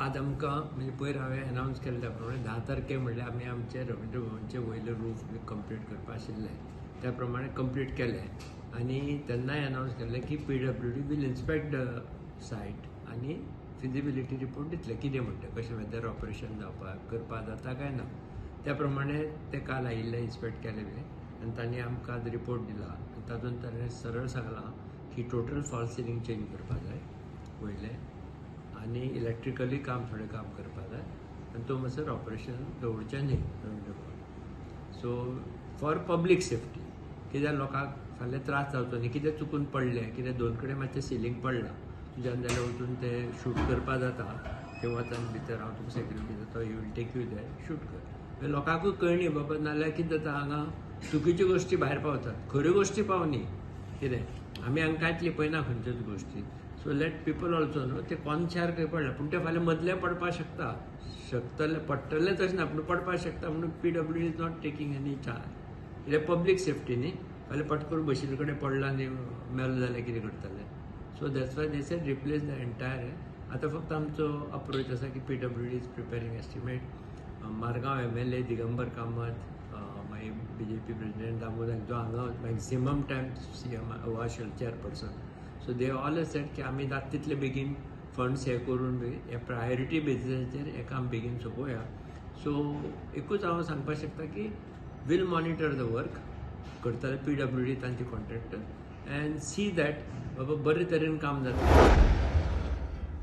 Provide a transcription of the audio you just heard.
आज आमकां म्हणजे पयर हांवें अनावन्स केल्ले त्या प्रमाणे 10 तारखे म्हणल्यार आमी आमचे रवींद्र भवनचे वयले रूफ बी कंप्लीट करपा आशिल्ले, त्या प्रमाणे कंप्लीट केले आनी तेन्नाय अनावन्स केल्लें की PWD will inspect the site आनी फिजिबिलिटी रिपोर्ट दितले, कितें म्हणटा, कशें वेदर ऑपरेशन जावपाक करपाक जाता काय ना. त्या प्रमाणे ते काल आयिल्ले, इन्स्पेक्ट केले बी आनी तांणी आमकां आज रिपोर्ट दिला आनी तातूंत ताणें सरळ सांगलां की टोटल फॉल्स सिलींग चेंज करपाक जाय वयलें आनी इलेक्ट्रिकली काम थोडें काम करपाक जाय आनी तो म्हणसर ऑपरेशन दवरचें न्ही रवींद्र भवन. सो फॉर पब्लीक सेफ्टी, कित्याक लोकांक फाल्यां त्रास जावचो न्ही, कितें चुकून पडलें, कितें दोन कडेन मातशें सिलींग पडलां तुज्यान जाल्यार वचून तें शूट करपा जाता. ते वचन भितर, हांव तुका सेक्युरिटी दिता, he will take you there, shoot कर. मागीर लोकांकूय कळणी बाबा. नाल्यार कितें जाता, हांगा चुकीच्यो गोश्टी भायर पावतात, खऱ्यो गोश्टी पावनी. कितें आमी हांगा कांयच लिपयना खंयच्योच गोश्टी. So let people also know, ते कोनशार खंय पडला, पूण ते फाल्यां मदले पडपाक शकता, शकतले, पडटले तशें ना, पूण पडपाक शकता. म्हणून PWD is not taking any charge, कित्याक पब्लीक सेफ्टी न्ही. फाल्यां पटकरून बशिल्ले कडेन पडला आनी मेलो जाल्यार कितें करतले? So that's why they said replace the entire. आतां फक्त आमचो अप्रोच आसा की PWD is preparing estimate. Margao MLA Digambar Kamat, मागीर बीजेपी प्रेसिडेंट दामोदर जो हांगा मॅक्सिमम टायम सीएम आशिल्लो chairperson, so they all said की आमी जाता तितले बेगीन फंड्स हे करून बी हे प्रायोरिटी बेजीसाचेर हें काम बेगीन सोंपोवया. सो एकूच हांव सांगपाक शकता की we'll monitor the work करतले पीडब्ल्यूडी तांचे कॉन्ट्रॅक्टर अँड सी that बाबा बरे तरेन काम जाता.